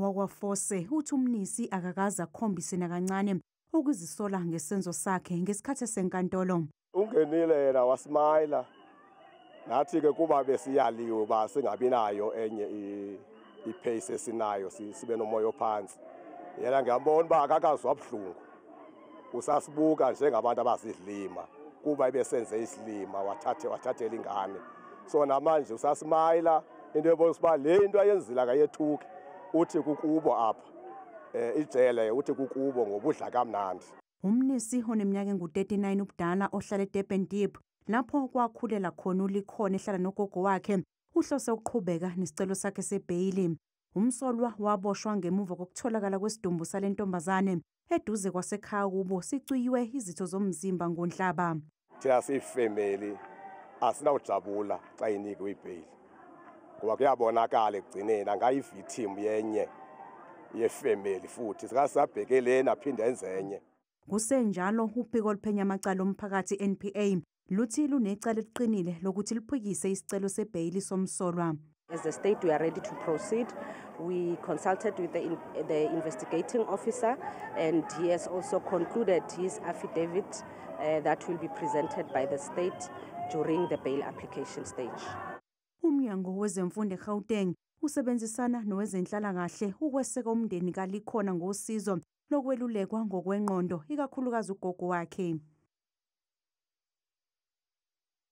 wakwaFose uthi uMnisi akakaze akhombise nakancane ukuzisola ngesenzo sakhe ngesikhathi esenkantolo. Ungenile yena wasmayila, nathi-ke kuba besiyaliwe uba singabi nayo enye ipace esinayo, sibe nomoya ophansi. Yena ngiyambona uba akakazwa buhlungu, usasibuka njengabantu abazidlima kuba ebesenze isilima, wathathela ingane. So namanje usasmayila, into ebonisa uba le into ayenzile akayethuki, uthi kukubo apha ijele, uthi kukubo ngoba udla kamnandi. UMnisi oneminyaka engu-39 ubudala ohlala eDurban Deep, lapho kwakhulela khona uLikhona ehlala nogogo wakhe, uhlose ukuqhubeka nesicelo sakhe sebheyili. Umsolwa waboshwa ngemuva kokutholakala kwesidumbu sale ntombazane eduze kwasekhaya kubo sicwiyiwe izitho zomzimba ngoNhlaba. Thina siyifemeli asinawujabula xa inikwe ibheyili, ngoba kuyabonakala ekugcineni angayi-victim yenye yefemeli futhi sikasabheke lena aphinde enze enye. Kusenjalo, uphiko oluphenya amacala omphakathi NPA luthi lunecala eliqinile lokuthi liphikise isicelo sebheyili somsolwa. As the state, we are ready to proceed. We consulted with the investigating officer, and he has also concluded his affidavit that will be presented by the state during the bail application stage. Umnyango wezemfundo eGauteng usebenzisana nowezenhlalakahle ukweseka umndeni kaLikhona ngosizo lokwelulekwa ngokwengqondo, ikakhulukazi ugogo wakhe.